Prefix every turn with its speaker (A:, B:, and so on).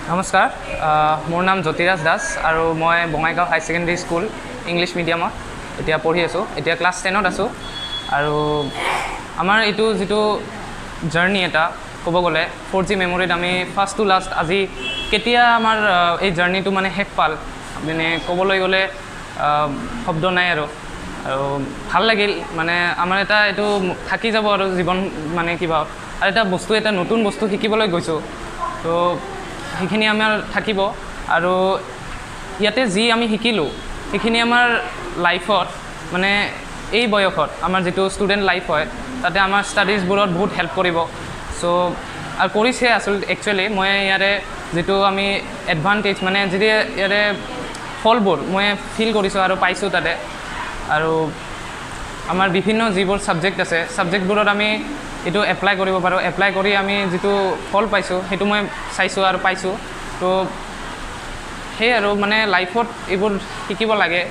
A: নমস্কাৰ, মোৰ নাম জ্যোতিৰাজ দাস আৰু মই বঙাইগাঁও হাই ছেকেণ্ডেৰী স্কুল ইংলিছ মিডিয়ামত এতিয়া পঢ়ি আছোঁ। এতিয়া ক্লাছ 10ত আছোঁ। আৰু আমাৰ এইটো যিটো জাৰ্ণি এটা ক'ব গ'লে 4G মেম'ৰিত আমি ফাৰ্ষ্ট টু লাষ্ট আজি কেতিয়া আমাৰ এই জাৰ্ণিটো মানে শেষ পাল, মানে ক'বলৈ গ'লে শব্দ নাই। আৰু আৰু ভাল লাগিল, মানে আমাৰ এটা এইটো থাকি যাব আৰু জীৱন মানে কিবা আৰু এটা বস্তু, এটা নতুন বস্তু শিকিবলৈ গৈছোঁ, তো সেইখিনি আমাৰ থাকিব। আৰু ইয়াতে যি আমি শিকিলোঁ, সেইখিনি আমাৰ লাইফত, মানে এই বয়সত আমাৰ যিটো ষ্টুডেণ্ট লাইফ হয়, তাতে আমাৰ ষ্টাডিজবোৰত বহুত হেল্প কৰিব। চ' আৰু কৰিছে আচলতে। একচুৱেলি মই ইয়াৰে যিটো আমি এডভান্টেজ, মানে যিটো ইয়াৰে ফলবোৰ মই ফিল কৰিছোঁ আৰু পাইছোঁ তাতে। আৰু আমাৰ বিভিন্ন যিবোৰ ছাবজেক্ট আছে, ছাবজেক্টবোৰত আমি এইটো এপ্লাই কৰিব পাৰোঁ। এপ্লাই কৰি আমি যিটো ফল পাইছোঁ, সেইটো মই চাইছোঁ আৰু পাইছোঁ। তো সেয়ে আৰু মানে লাইফত এইবোৰ শিকিব লাগে।